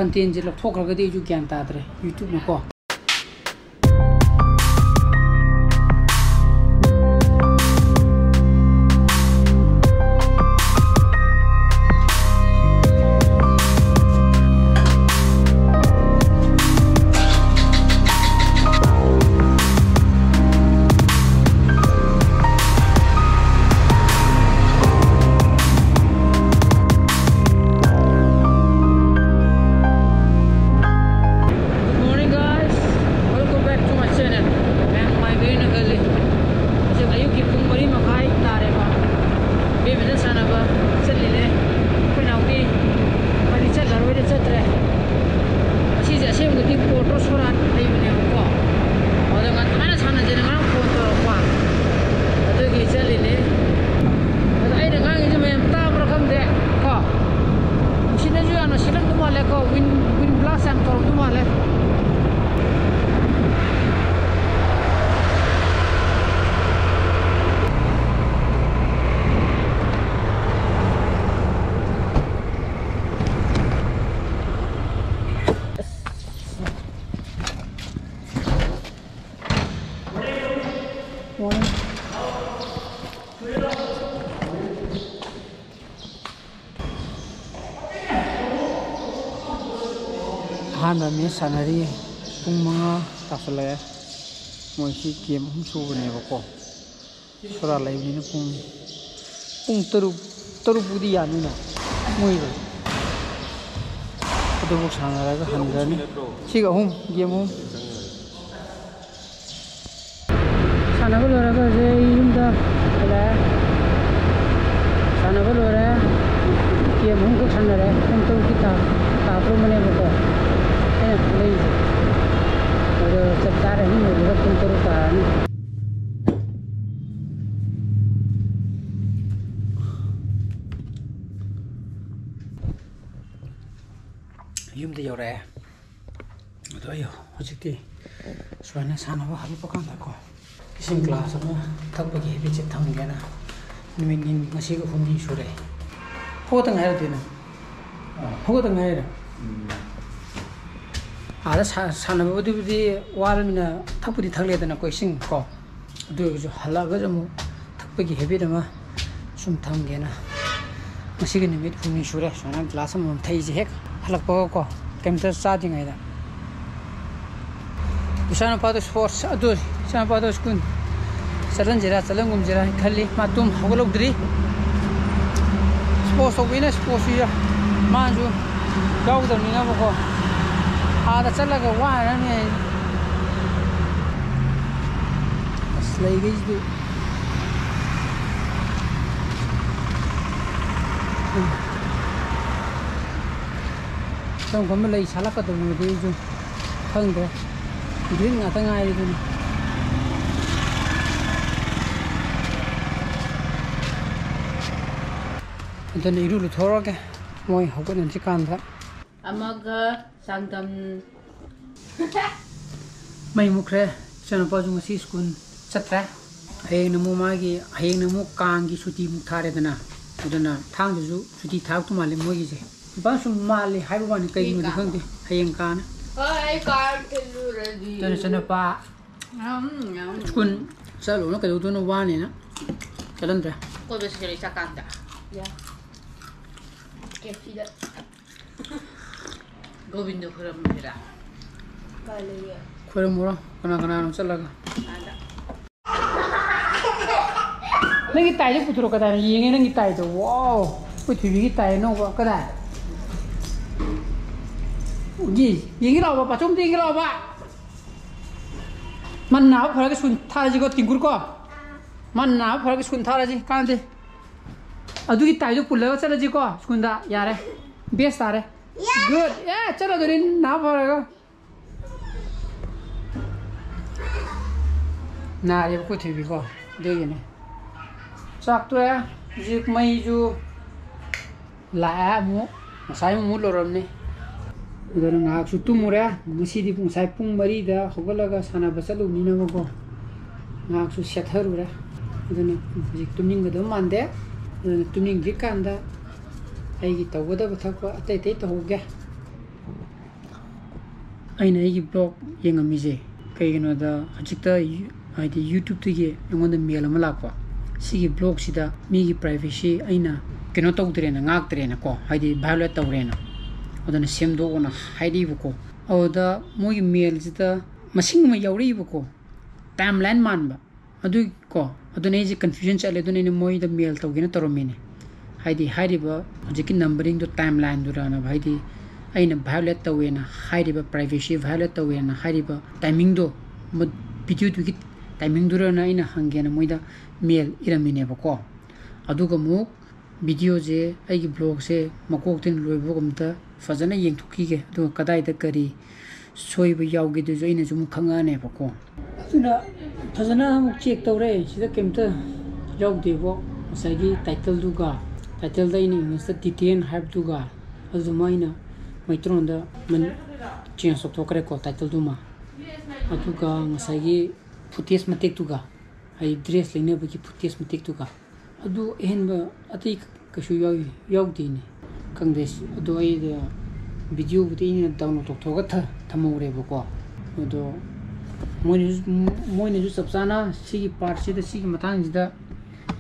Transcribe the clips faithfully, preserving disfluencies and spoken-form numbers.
Contentꯁꯦ ꯂꯧꯊꯣꯛꯈ꯭ꯔꯒꯗꯤ ꯑꯩꯁꯨ ꯒ꯭ꯌꯥꯟ ꯇꯥꯗ꯭ꯔꯦ YouTube-ꯅꯀꯣ꯫ Good morning, guys. Welcome back to my channel, Myanmar Vena Gully. ꯍꯧꯖꯤꯛ ꯑꯌꯨꯛꯀꯤ ꯄꯨꯡ ꯃꯔꯤ ꯃꯈꯥꯏ ꯇꯥꯔꯦꯕ꯫ ꯕꯦꯠꯃꯤꯟꯇꯟ ꯁꯥꯟꯅꯕ ꯆꯠꯂꯤꯅꯦ꯫ ꯑꯩꯈꯣꯏ ꯅꯥꯎꯄꯤ ꯃꯥꯗꯤ ꯆꯠꯂꯔꯣꯏꯅ ꯆꯠꯇ꯭ꯔꯦ꯫ ꯑꯁꯤꯁꯦ ꯑꯁꯦꯡꯕꯗꯤ ꯀꯣꯔꯠꯇꯣ ꯁꯣꯔꯥꯠ ꯂꯩꯕꯅꯦꯕꯀꯣ꯫ ꯑꯗ ꯉꯟꯇꯥꯅ ꯁꯥꯟꯅꯁꯦꯅ ꯉꯔꯥꯡ ꯐꯣꯟ ꯇꯧꯔꯛꯄ꯫ ꯑꯗꯨꯒꯤ ꯆꯠꯂꯤꯅꯦ꯫ ꯑꯗ ꯑꯩꯅ ꯉꯥꯡꯉꯤꯁꯦ ꯃꯌꯥꯝ ꯇꯥꯕ꯭ꯔꯥ ꯈꯪꯗꯦ ꯀꯣ꯫ ꯅꯨꯡꯁꯤꯠꯅꯁꯨ ꯌꯥꯝꯅ ꯁꯤꯠꯂꯝꯗꯧ ꯃꯥꯜꯂꯦꯀꯣ꯫ ꯋꯤꯟ, ꯋꯤꯟ ꯕ꯭ꯂꯥꯁ ꯌꯥꯝ ꯇꯧꯔꯝꯗꯧ ꯃꯥꯜꯂꯦ꯫ ꯑꯍꯥꯟꯕ ꯃꯦꯠꯁ ꯁꯥꯟꯅꯔꯤ꯫ ꯄꯨꯡ ꯃꯉꯥ ꯇꯥꯁꯜꯂꯛꯑꯦ꯫ ꯃꯣꯏꯁꯤ ꯒꯦꯝ ꯑꯍꯨꯝ ꯁꯨꯕꯅꯦꯕꯀꯣ꯫ ꯁꯣꯔꯥ ꯂꯩꯕꯅꯤꯅ ꯄꯨꯡ, ꯄꯨꯡ ꯇꯔꯨꯛ, ꯇꯔꯨꯛ ꯄꯨꯗꯤ ꯌꯥꯅꯤꯅ ꯃꯣꯏꯗꯣ꯫ ꯑꯗꯨꯕꯨ ꯁꯥꯟꯅꯔꯒ ꯍꯟꯈ꯭ꯔꯅꯤ꯫ ꯁꯤꯒ ꯑꯍꯨꯝ, ꯒꯦꯝ ꯑꯍꯨꯝ꯫ ꯁꯥꯟꯅꯕ ꯂꯣꯏꯔꯒ ꯍꯧꯖꯤꯛ ꯑꯩ ꯌꯨꯝꯗ ꯍꯜꯂꯛꯑꯦ꯫ ꯁꯥꯟꯅꯕ ꯂꯣꯏꯔꯦ꯫ ꯒꯦꯝ ꯑꯍꯨꯝꯈꯛ ꯁꯥꯟꯅꯔꯦ꯫ ꯄꯨꯡ ꯇꯔꯨꯛꯀꯤ ꯇꯥ-, ꯇꯥꯗ꯭ꯔꯣꯕꯅꯦꯕꯀꯣ ꯑꯩꯅ ꯈꯜꯂꯛꯏꯁꯦ꯫ ꯑꯗꯣ ꯆꯞ ꯆꯥꯔꯦ꯫ ꯑꯍꯨꯝ ꯂꯣꯏꯕꯒ ꯄꯨꯡ ꯇꯔꯨꯛ ꯇꯥꯔꯅꯤ꯫ ꯌꯨꯝꯗ ꯌꯧꯔꯛꯑꯦ꯫ ꯑꯗꯣ ꯑꯩ ꯍꯧꯖꯤꯛꯇꯤ ꯁꯨꯃꯥꯏꯅ ꯁꯥꯟꯅꯕ ꯍꯜꯂꯛꯄ ꯀꯥꯟꯗꯀꯣ, ꯏꯁꯤꯡ ꯒ꯭ꯂꯥꯁ ꯑꯃ ꯊꯛꯄꯒꯤ ꯍꯦꯕꯤꯠꯁꯦ ꯊꯝꯒꯦꯅ ꯅꯨꯃꯤꯠ ꯅꯤ-, ꯉꯁꯤꯒ ꯍꯨꯝꯅꯤ ꯁꯨꯔꯦ꯫ ꯍꯧꯒꯠꯇ ꯉꯥꯏꯔꯗꯤꯅ꯫ ꯍꯧꯒꯠꯇ ꯉꯥꯏꯔꯦ꯫ ꯑꯥꯗ ꯁꯥ-, ꯁꯥꯟꯅꯕꯕꯨꯗꯤ ꯋꯥꯔꯃꯤꯅ ꯊꯛꯄꯨꯗꯤ ꯊꯛꯂꯦꯗꯅꯀꯣ, ꯏꯁꯤꯡ ꯀꯣ꯫ ꯑꯗꯨ ꯑꯣꯏꯔꯒꯁꯨ ꯍꯜꯂꯛꯑꯒꯁꯨ ꯑꯃꯨꯛ ꯊꯛꯄꯒꯤ habit ꯑꯃ ꯁꯨꯝ ꯊꯝꯒꯦꯅ꯫ ꯉꯁꯤꯒꯤ ꯅꯨꯃꯤꯠ ꯍꯨꯝꯅꯤ ꯁꯨꯔꯦ ꯁꯨꯃꯥꯏꯅ glass ꯑꯃꯃꯝ ꯊꯛꯏꯁꯦ ꯍꯦꯛ ꯍꯜꯂꯛꯄꯒꯀꯣ, ꯀꯩꯝꯇ ꯆꯥꯗ꯭ꯔꯤꯉꯩꯗ꯫ ꯏꯆꯥꯅꯨꯄꯥꯗꯣ sports, ꯑꯗꯨ ꯏꯆꯥꯅꯨꯄꯥꯗꯣ school ꯆꯠꯍꯟꯁꯤꯔꯥ ꯆꯠꯍꯟꯒꯨꯝꯁꯤꯔꯥ ꯈꯜꯂꯤ꯫ ꯃꯥ ꯇꯨꯝ ꯍꯧꯒꯠꯍꯧꯗ꯭ꯔꯤ꯫ Sports ꯇꯧꯕꯅꯤꯅ sports ꯁꯨ ꯃꯥꯅꯁꯨ ꯌꯥꯎꯒꯗꯕꯅꯤꯅꯕꯀꯣ꯫ ꯑꯥꯗ ꯆꯠꯂꯒ ꯋꯥꯅꯅꯤ ꯑꯩ꯫ ꯑꯁ, ꯂꯩꯈꯩꯁꯤꯗꯤ꯫ ꯀꯔꯝ ꯀꯔꯝꯕ ꯂꯩ ꯁꯥꯠꯂꯛꯀꯗꯕꯅꯣꯗꯤ ꯑꯩꯁꯨ ꯈꯪꯗ꯭ꯔꯦ꯫ Green ꯉꯥꯛꯇ ꯉꯥꯏꯔꯦ ꯑꯗꯨꯅꯤ꯫ ꯑꯗꯨꯅ ꯏꯔꯨ ꯂꯨꯊꯣꯛꯑꯒꯦ, ꯃꯣꯏ ꯍꯧꯒꯠꯅꯗ꯭ꯔꯤꯀꯥꯟꯗ꯫ ꯑꯃꯒ ꯆꯥꯡꯗꯝ꯫ ꯃꯩ ꯃꯨꯠꯈ꯭ꯔꯦ꯫ ꯏꯆꯥꯅꯨꯄꯥꯁꯨ ꯉꯁꯤ school ꯆꯠꯇ꯭ꯔꯦ꯫ ꯍꯌꯦꯡꯅ ꯑꯃꯨꯛ ꯃꯥꯒꯤ, ꯍꯌꯦꯡꯅ ꯑꯃꯨꯛ ꯀꯥꯡꯒꯤ ꯁꯨꯇꯤ ꯑꯃꯨꯛ ꯊꯥꯔꯦꯗꯅ꯫ ꯑꯗꯨꯅ ꯊꯥꯡꯖꯁꯨ ꯁꯨꯇꯤ ꯊꯥꯔꯛꯇꯧ ꯃꯥꯜꯂꯦ ꯃꯣꯏꯒꯤꯁꯦ꯫ ꯏꯄꯥ ꯁꯨꯝ ꯃꯥꯜꯂꯦ ꯍꯥꯏꯕ ꯋꯥꯅꯤ, ꯀꯩꯒꯤꯅꯣꯗꯤ ꯈꯪꯗꯦ꯫ ꯍꯌꯦꯡ ꯀꯥꯡꯅ꯫ ꯍꯣꯏ, ꯑꯩ ꯀꯥꯡ ꯊꯤꯜꯂꯨꯔꯗꯤ꯫ ꯑꯗꯨꯅ ꯏꯆꯥꯅꯨꯄꯥ ꯎꯝ, ꯎꯝ꯫ School ꯆꯠꯂꯨꯅ ꯀꯩꯗꯧꯗꯣꯏꯅꯣ, ꯋꯥꯅꯦꯅ ꯆꯠꯍꯟꯗ꯭ꯔꯦ꯫ ꯀꯣꯏꯕ ꯆꯠꯁꯤꯔꯣ ꯏꯆꯥ ꯀꯥꯡꯗ? ꯌꯥ꯫ ꯀꯦꯐꯤꯗ꯫ ꯒꯣꯕꯤꯟꯗ ꯈꯨꯔꯨꯝꯁꯤꯔꯥ? ꯀꯥꯏ ꯂꯩꯒꯦ? ꯈꯨꯔꯨꯝꯃꯨꯔꯣ, ꯀꯅꯥ ꯀꯅꯥꯅꯣ ꯆꯠꯂꯒ꯫ ꯑꯥꯗ꯫ ꯅꯪꯒꯤ ꯇꯥꯏꯗꯣ ꯄꯨꯊꯣꯔꯛꯑꯣ, ꯀꯗꯥꯏꯅꯣ? ꯌꯦꯡꯒꯦ ꯅꯪꯒꯤ ꯇꯥꯏꯗꯣ꯫ Wow! ꯑꯩꯈꯣꯏ ꯊꯣꯏꯕꯤꯒꯤ ꯇꯥꯏ ꯑꯅꯧꯕ꯫ ꯀꯗꯥꯏ? ꯌꯦ-, ꯌꯦꯡꯒꯦ ꯂꯥꯛꯑꯣꯕ, ꯄꯥꯆꯧ ꯑꯝꯇ ꯌꯦꯡꯒꯦ ꯂꯥꯛꯑꯣꯕ꯫ ꯃꯥ ꯅꯥꯕ ꯐꯔꯒ school ꯊꯥꯔꯁꯤꯀꯣ, ꯇꯤꯡꯀꯨꯔ ꯀꯣ꯫ ꯃꯥ ꯅꯥꯕ ꯐꯔꯒ school ꯊꯥꯔꯁꯤ, ꯀꯥꯟꯅꯗꯦ꯫ ꯑꯗꯨꯒꯤ ꯇꯥꯏꯗꯣ ꯄꯨꯜꯂꯒ ꯆꯠꯂꯁꯤꯀꯣ, school ꯗ꯫ ꯌꯥꯔꯦ, best ꯇꯥꯔꯦ꯫ Good. ꯑꯦ, ꯆꯠꯂꯗꯣꯏꯅꯤ ꯅꯥꯕ ꯐꯔꯒ꯫ ꯅꯥꯔꯦꯕ ꯑꯩꯈꯣꯏ ꯊꯣꯏꯕꯤꯀꯣ, ꯑꯗꯨꯒꯤꯅꯦ꯫ ꯆꯥꯛ ꯇꯣꯛꯑꯦ꯫ ꯍꯧꯖꯤꯛ ꯃꯩꯁꯨ ꯂꯥꯛꯑꯦ ꯑꯃꯨꯛ꯫ ꯉꯁꯥꯏ ꯑꯃꯨꯛ ꯃꯨꯠꯂꯨꯔꯕꯅꯤ꯫ ꯑꯗꯨꯅ ꯉꯥꯏꯍꯥꯛꯁꯨ ꯇꯨꯝꯃꯨꯔꯦ꯫ ꯉꯁꯤꯗꯤ ꯉꯁꯥꯏ ꯄꯨꯡ ꯃꯔꯤꯗ ꯍꯧꯒꯠꯂꯒ ꯁꯥꯟꯅꯕ ꯆꯠꯂꯨꯕꯅꯤꯅꯀꯣ, ꯉꯥꯏꯍꯥꯛꯁꯨ ꯁꯦꯠꯊꯔꯨꯔꯦ꯫ ꯑꯗꯨꯅ ꯍꯧꯖꯤꯛ ꯇꯨꯝꯅꯤꯡꯒꯗꯕ ꯃꯥꯟꯗꯦ꯫ ꯑꯗꯨꯅ ꯇꯨꯝꯅꯤꯡꯗ꯭ꯔꯤꯀꯥꯟꯗ ꯑꯩꯒꯤ ꯇꯧꯒꯗꯕ ꯊꯕꯛ ꯑꯇꯩ ꯑꯇꯩ ꯇꯧꯍꯧꯒꯦ꯫ ꯑꯩꯅ ꯑꯩꯒꯤ ꯕ꯭ꯂꯣꯛ ꯌꯦꯡꯉꯝꯃꯤꯁꯦ ꯀꯩꯒꯤꯅꯣꯗ, ꯍꯧꯖꯤꯛꯇ ꯌꯨ-, ꯍꯥꯏꯗꯤ YouTubeꯇꯒꯤ ꯑꯩꯉꯣꯟꯗ ꯃꯦꯜ ꯑꯃ ꯂꯥꯛꯄ꯫ ꯁꯤꯒꯤ ꯕ꯭ꯂꯣꯛꯁꯤꯗ ꯃꯤꯒꯤ privacy ꯑꯩꯅ ꯀꯩꯅꯣ ꯇꯧꯗ꯭ꯔꯦꯅ, ꯉꯥꯛꯇ꯭ꯔꯦꯅꯀꯣ, ꯍꯥꯏꯗꯤ violate ꯇꯧꯔꯦꯅ, ꯑꯗꯨꯅ ꯁꯦꯝꯗꯣꯛꯑꯣꯅ ꯍꯥꯏꯔꯛꯏꯕꯀꯣ꯫ ꯑꯗꯨꯗ ꯃꯣꯏꯒꯤ ꯃꯦꯜꯁꯤꯗ ꯃꯁꯤꯡ ꯑꯃ ꯌꯥꯎꯔꯛꯏꯕꯀꯣ, timeline ꯃꯥꯟꯕ꯫ ꯑꯗꯨꯒꯤꯀꯣ, ꯑꯗꯨꯅ ꯑꯩꯁꯦ confusion ꯆꯠꯂꯦ꯫ ꯑꯗꯨꯅ ꯑꯩꯅ ꯃꯣꯏꯗ ꯃꯦꯜ ꯇꯧꯒꯦꯅ ꯇꯧꯔꯝꯃꯤꯅꯦ꯫ ꯍꯥꯏꯗꯤ ꯍꯥꯏꯔꯤꯕ ꯍꯧꯖꯤꯛꯀꯤ numberingꯗꯣ timelineꯗꯨꯔꯥꯅꯕ, ꯍꯥꯏꯗꯤ ꯑꯩꯅ violate ꯇꯧꯋꯦꯅ ꯍꯥꯏꯔꯤꯕ, privacy violate ꯇꯧꯋꯦꯅ ꯍꯥꯏꯔꯤꯕ timingꯗꯣ, videoꯗꯨꯒꯤ timingꯗꯨꯔꯥꯅ ꯑꯩꯅ ꯍꯪꯒꯦꯅ ꯃꯣꯏꯗ ꯃꯦꯜ ꯏꯔꯝꯃꯤꯅꯦꯕꯀꯣ꯫ ꯑꯗꯨꯒ ꯑꯃꯨꯛ videoꯁꯦ, ꯑꯩꯒꯤ ꯕ꯭ꯂꯣꯛꯁꯦ ꯃꯀꯣꯛꯇꯩꯅ ꯂꯣꯏꯕꯐꯥꯎ ꯑꯝꯇ ꯐꯖꯅ ꯌꯦꯡꯊꯣꯛꯈꯤꯒꯦ, ꯑꯗꯨꯒ ꯀꯗꯥꯏꯗ ꯀꯔꯤ ꯁꯣꯏꯕ ꯌꯥꯎꯒꯦꯗꯨꯁꯨ ꯑꯩꯅꯁꯨ ꯑꯃꯨꯛ ꯈꯪꯉꯛꯑꯅꯦꯕꯀꯣ꯫ ꯑꯗꯨꯅ ꯐꯖꯅ ꯑꯃꯨꯛ ꯆꯦꯛ ꯇꯧꯔꯦ, ꯁꯤꯗ ꯀꯩꯝꯇ ꯌꯥꯎꯗꯦꯕꯣ꯫ ꯉꯁꯥꯏꯒꯤ titleꯗꯨꯒ, titleꯗ ꯑꯩꯅ Englishꯇ detail ꯍꯥꯏꯕꯗꯨꯒ, ꯑꯗꯨꯗꯨꯃ ꯑꯩꯅ ꯃꯩꯇꯩꯂꯣꯟꯗ ꯃꯟ-, change ꯇꯧꯊꯣꯛꯈ꯭ꯔꯦꯀꯣ titleꯗꯨꯃ꯫ ꯑꯗꯨꯒ ꯉꯁꯥꯏꯒꯤ footage ꯃꯇꯦꯛꯇꯨꯒ, ꯍꯥꯏꯗꯤ dress ꯂꯩꯅꯕꯒꯤ footage ꯃꯇꯦꯛꯇꯨꯒ, ꯑꯗꯨ ꯑꯍꯦꯟꯕ ꯑꯇꯩ ꯀꯩꯁꯨ ꯌꯥꯎ-, ꯌꯥꯎꯗꯦꯅꯦ꯫ ꯈꯪꯗꯦ, ꯑꯗꯣ ꯑꯩꯗ videoꯕꯨꯗꯤ ꯑꯩꯅ download ꯇꯧꯊꯣꯛꯑꯒ ꯊ-, ꯊꯝꯍꯧꯔꯦꯕꯀꯣ꯫ ꯑꯗꯣ ꯃꯣꯏꯅꯁꯨ, ꯃꯣꯏꯅꯁꯨ ꯆꯞ ꯆꯥꯅ ꯁꯤꯒꯤ partꯁꯤꯗ, ꯁꯤꯒꯤ ꯃꯇꯥꯡꯁꯤꯗ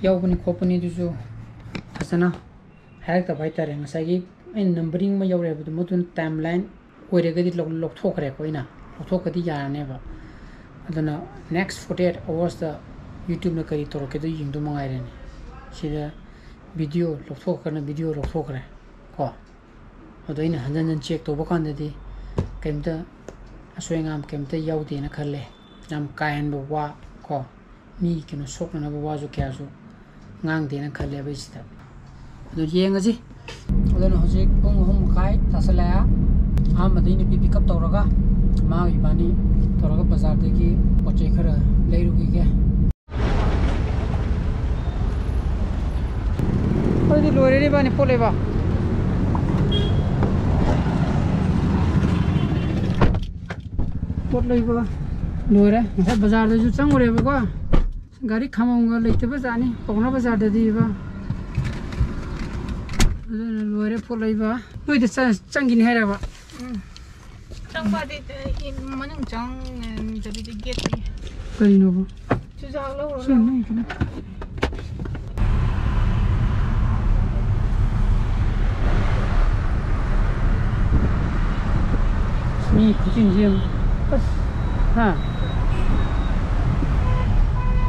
ꯌꯥꯎꯕꯅꯤ ꯈꯣꯠꯄꯅꯤ ꯑꯗꯨꯁꯨ ꯐꯖꯅ ꯍꯥꯏꯔꯛꯇꯕ ꯍꯥꯏꯇꯥꯔꯦ꯫ ꯉꯁꯥꯏꯒꯤ ꯑꯩꯅ numbering ꯑꯃ ꯌꯧꯔꯦ ꯍꯥꯏꯕꯗꯣ, ꯃꯗꯨꯅ timeline ꯑꯣꯏꯔꯒꯗꯤ ꯂꯧ-, ꯂꯧꯊꯣꯛꯈ꯭ꯔꯦꯀꯣ, ꯑꯩꯅ ꯂꯧꯊꯣꯛꯈ꯭ꯔꯗꯤ ꯌꯥꯔꯅꯦꯕ꯫ ꯑꯗꯨꯅ next forty eight hoursꯇ YouTubeꯅ ꯀꯔꯤ ꯇꯧꯔꯛꯀꯦꯗꯣ ꯌꯦꯡꯗꯧ ꯃꯉꯥꯏꯔꯦꯅꯦ꯫ ꯁꯤꯗ video ꯂꯧꯊꯣꯛꯈ꯭ꯔꯅ video ꯂꯧꯊꯣꯛꯈ꯭ꯔꯦ ꯀꯣ꯫ ꯑꯗꯣ ꯑꯩꯅ ꯍꯟꯖꯟ ꯍꯟꯖꯟ check ꯇꯧꯕ ꯀꯥꯟꯗꯗꯤ ꯀꯩꯝꯇ ꯑꯁꯣꯏ ꯑꯉꯥꯝ ꯀꯩꯝꯇ ꯌꯥꯎꯗꯦꯅ ꯈꯜꯂꯦ꯫ ꯌꯥꯝ ꯀꯥ ꯍꯦꯟꯕ ꯋꯥ ꯀꯣ, ꯃꯤ ꯀꯩꯅꯣ ꯁꯣꯛꯅꯅꯕ ꯋꯥꯁꯨ ꯀꯌꯥꯁꯨ ꯉꯥꯡꯗꯦꯅ ꯈꯜꯂꯦꯕ ꯑꯩ ꯁꯤꯗ꯫ ꯑꯗꯨ ꯌꯦꯡꯉꯁꯤ꯫ ꯑꯗꯨꯅ ꯍꯧꯖꯤꯛ ꯄꯨꯡ ꯑꯍꯨꯝ ꯃꯈꯥꯏ ꯇꯥꯁꯜꯂꯛꯑꯦ꯫ ꯑꯍꯥꯟꯕꯗ ꯑꯩ ꯅꯨꯄꯤ pick up ꯇꯧꯔꯒ ꯃꯥꯒ ꯏꯕꯥꯅꯤ ꯇꯧꯔꯒ ꯕꯖꯥꯔꯗꯒꯤ ꯄꯣꯠ ꯆꯩ ꯈꯔ ꯂꯩꯔꯨꯈꯤꯒꯦ꯫ ꯑꯗꯨꯗꯤ ꯂꯣꯏꯔꯦꯅꯦ ꯏꯕꯥꯅꯤ ꯄꯣꯠ ꯂꯩꯕ꯫ ꯄꯣꯠ ꯂꯩꯕ ꯂꯣꯏꯔꯦ꯫ ꯉꯁꯥꯏ ꯕꯖꯥꯔꯗꯁꯨ ꯆꯪꯉꯨꯔꯦꯕꯀꯣ꯫ ꯒꯥꯔꯤ ꯈꯥꯝꯕꯝꯒ ꯂꯩꯇꯕ ꯖꯥꯠꯅꯤ ꯄꯥꯎꯅꯥ ꯕꯖꯥꯔꯗꯗꯤ ꯏꯕ꯫ ꯑꯗꯨꯅ ꯂꯣꯏꯔꯦ ꯄꯣꯠ ꯂꯩꯕ꯫ ꯅꯣꯏꯗ ꯆ-, ꯆꯪꯈꯤꯅꯤ ꯍꯥꯏꯔꯕ? ꯎꯝ꯫ ꯆꯪꯕꯗꯤ ꯃꯅꯨꯡ ꯆꯪꯗꯕꯤꯗ ꯒꯦꯠꯇꯒꯤ ꯀꯩꯅꯣꯕ? ꯆꯨꯖꯥꯛ ꯂꯧꯔꯣ ꯁꯤ ꯅꯪ ꯀꯩꯅꯣ? ꯃꯤ ꯈꯨꯆꯤꯟꯁꯤ ꯌꯦꯡꯉꯨ꯫ ꯑꯁ, ꯍꯥ?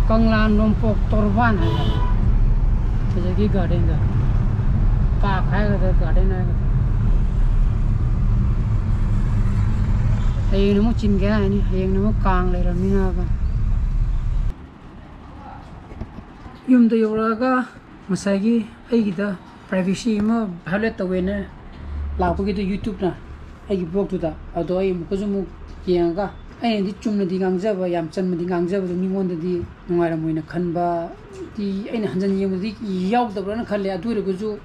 ꯀꯪꯂꯥ ꯅꯣꯡꯄꯣꯛ ꯇꯣꯔꯕꯥꯟ ꯍꯥꯏꯕ꯫ ꯐꯖꯒꯤ ꯒꯥꯔꯗꯦꯟꯗ꯫ ꯄꯥꯔꯛ ꯍꯥꯏꯒꯗ꯭ꯔꯥ, ꯒꯥꯔꯗꯦꯟ ꯍꯥꯏꯒꯗ꯭ꯔꯥ꯫ ꯍꯌꯦꯡꯅ ꯑꯃꯨꯛ ꯆꯤꯟꯒꯦ ꯍꯥꯏꯅꯤ, ꯍꯌꯦꯡꯅ ꯑꯃꯨꯛ ꯀꯥꯡ ꯂꯩꯔꯝꯅꯤꯅꯕ꯫ ꯌꯨꯝꯗ ꯌꯧꯔꯛꯑꯒ ꯉꯁꯥꯏꯒꯤ ꯑꯩꯒꯤꯗ privacy ꯑꯃ violate ꯇꯧꯋꯦꯅ ꯂꯥꯛꯄꯒꯤꯗꯣ YouTube-ꯅ ꯑꯩꯒꯤ blog-ꯇꯨꯗ, ꯑꯗꯣ ꯑꯩ ꯑꯃꯨꯛꯀꯁꯨ ꯑꯃꯨꯛ ꯌꯦꯡꯉꯒ, ꯑꯩꯅꯗꯤ ꯆꯨꯝꯅꯗꯤ ꯉꯥꯡꯖꯕ, ꯌꯥꯝ ꯆꯝꯅꯗꯤ ꯉꯥꯡꯖꯕꯗꯣ ꯃꯤꯉꯣꯟꯗꯗꯤ ꯅꯨꯡꯉꯥꯏꯔꯝꯃꯣꯏꯅ ꯈꯟꯕꯗꯤ ꯑꯩꯅ ꯍꯟꯖꯟ ꯌꯦꯡꯕꯗꯤ ꯌꯥꯎꯗꯕ꯭ꯔꯥꯅ ꯈꯜꯂꯦ꯫ ꯑꯗꯨ ꯑꯣꯏꯔꯒꯁꯨ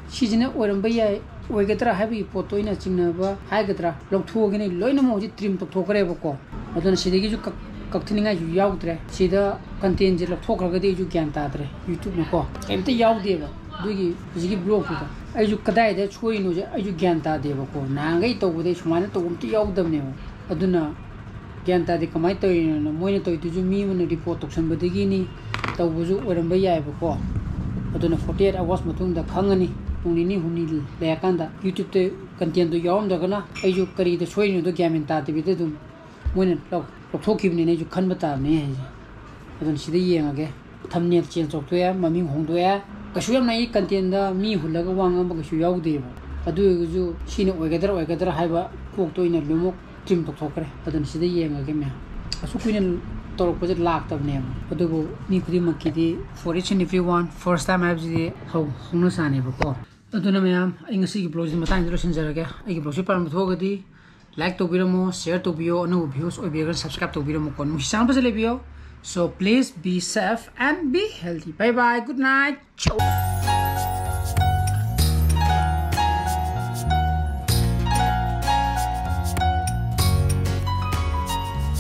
ꯁꯤꯁꯤꯅ ꯑꯣꯏꯔꯝꯕ ꯌꯥꯏ, ꯑꯣꯏꯒꯗ꯭ꯔꯥ ꯍꯥꯏꯕꯒꯤ ꯄꯣꯠꯇꯣ ꯑꯩꯅ ꯆꯤꯡꯅꯕ ꯍꯥꯏꯒꯗ꯭ꯔꯥ, ꯂꯧꯊꯣꯛꯑꯒꯅꯤ ꯂꯣꯏꯅꯃꯛ ꯍꯧꯖꯤꯛ trim ꯇꯧꯊꯣꯛꯈ꯭ꯔꯦꯕꯀꯣ꯫ ꯑꯗꯨꯅ ꯁꯤꯗꯒꯤꯁꯨ ꯀꯛ-, ꯀꯛꯊꯠꯅꯤꯡꯉꯥꯏꯁꯨ ꯌꯥꯎꯗ꯭ꯔꯦ꯫ ꯁꯤꯗ content-ꯁꯦ ꯂꯧꯊꯣꯛꯈ꯭ꯔꯒꯗꯤ ꯑꯩꯁꯨ ꯒ꯭ꯌꯥꯟ ꯇꯥꯗ꯭ꯔꯦ꯫ YouTube-ꯅꯀꯣ ꯀꯩꯝꯇ ꯌꯥꯎꯗꯦꯕ ꯑꯗꯨꯒꯤ ꯍꯧꯖꯤꯛꯀꯤ blog-ꯇꯨꯗ꯫ ꯑꯩꯁꯨ ꯀꯗꯥꯏꯗ ꯁꯣꯏꯔꯤꯅꯣꯁꯦ ꯑꯩꯁꯨ ꯒ꯭ꯌꯥꯟ ꯇꯥꯗꯦꯕꯀꯣ꯫ ꯅꯍꯥꯟꯈꯩ ꯇꯧꯕꯗꯩ ꯁꯨꯃꯥꯏꯅ ꯇꯧꯕ ꯑꯝꯇ ꯌꯥꯎꯗꯕꯅꯦꯕ꯫ ꯑꯗꯨꯅ ꯒ꯭ꯌꯥꯟ ꯇꯥꯗꯦ ꯀꯃꯥꯏꯅ ꯇꯧꯔꯤꯅꯣꯅ꯫ ꯃꯣꯏꯅ ꯇꯧꯔꯤꯗꯨꯁꯨ ꯃꯤ ꯑꯃꯅ report ꯇꯧꯁꯟꯕꯗꯒꯤꯅꯤ ꯇꯧꯕꯁꯨ ꯑꯣꯏꯔꯝꯕ ꯌꯥꯏꯑꯕꯀꯣ꯫ ꯑꯗꯨꯅ forty eight hours ꯃꯇꯨꯡꯗ ꯈꯪꯉꯅꯤ꯫ ꯄꯨꯡ ꯅꯤꯅꯤ ꯍꯨꯝꯅꯤ ꯂꯩꯔꯀꯥꯟꯗ YouTube-ꯇ content-ꯗꯣ ꯌꯥꯎꯔꯝꯗ꯭ꯔꯒꯅ ꯑꯩꯁꯨ ꯀꯔꯤꯗ ꯁꯣꯏꯔꯤꯅꯣꯗꯣ ꯒ꯭ꯌꯥꯟ ꯃꯦꯟ ꯇꯥꯗꯕꯤꯗ ꯑꯗꯨꯝ ꯃꯣꯏꯅ ꯂꯧ-, ꯂꯧꯊꯣꯛꯈꯤꯕꯅꯤꯅ ꯑꯩꯁꯨ ꯈꯟꯕ ꯇꯥꯕꯅꯤ ꯍꯥꯏꯁꯦ꯫ ꯑꯗꯨꯅ ꯁꯤꯗ ꯌꯦꯡꯉꯒꯦ꯫ Thumbnail change ꯇꯧꯊꯣꯛꯑꯦ, ꯃꯃꯤꯡ ꯍꯣꯡꯗꯣꯛꯑꯦ꯫ ꯀꯩꯁꯨ ꯌꯥꯝꯅ ꯑꯩ content-ꯗ ꯃꯤ ꯍꯨꯜꯂꯒ ꯋꯥ ꯉꯥꯡꯕ ꯀꯩꯁꯨ ꯌꯥꯎꯗꯦꯕ꯫ ꯑꯗꯨ ꯑꯣꯏꯔꯒꯁꯨ ꯁꯤꯅ ꯑꯣꯏꯒꯗ꯭ꯔꯥ ꯑꯣꯏꯒꯗ꯭ꯔꯥ ꯍꯥꯏꯕ ꯀꯣꯛꯇꯣ ꯑꯩꯅ ꯂꯣꯏꯅꯃꯛ trim ꯇꯧꯊꯣꯛꯈ꯭ꯔꯦ꯫ ꯑꯗꯨꯅ ꯁꯤꯗ ꯌꯦꯡꯉꯒꯦ ꯃꯌꯥꯝ꯫ ꯑꯁꯨꯛ ꯀꯨꯏꯅ ꯇꯧꯔꯛꯄꯁꯦ ꯂꯥꯛꯇꯕꯅꯦꯕ꯫ ꯑꯗꯨꯕꯨ ꯃꯤ ꯈꯨꯗꯤꯡꯃꯛꯀꯤꯗꯤ for each and every one first time ꯍꯥꯏꯕꯁꯤꯗꯤ ꯍꯧ-, ꯍꯧꯅ ꯁꯥꯅꯦꯕꯀꯣ꯫ ꯑꯗꯨꯅ ꯃꯌꯥꯝ, ꯑꯩ ꯉꯁꯤꯒꯤ blog-ꯁꯤ ꯃꯇꯥꯡꯁꯤꯗ ꯂꯣꯏꯁꯤꯟꯖꯔꯒꯦ꯫ ꯑꯩꯒꯤ blog-ꯁꯤ ꯄꯥꯝꯕ ꯊꯣꯛꯑꯒꯗꯤ like ꯇꯧꯕꯤꯔꯝꯃꯣ, share ꯇꯧꯕꯤꯌꯣ, ꯑꯅꯧꯕ views ꯑꯣꯏꯕꯤꯔꯒꯅ subscribe ꯇꯧꯕꯤꯔꯝꯃꯣꯀꯣ꯫ ꯅꯨꯡꯁꯤ ꯆꯥꯟꯅꯕꯁꯦ ꯂꯩꯕꯤꯌꯣ꯫ So please be safe and be healthy. Bye bye, good night. Ciao.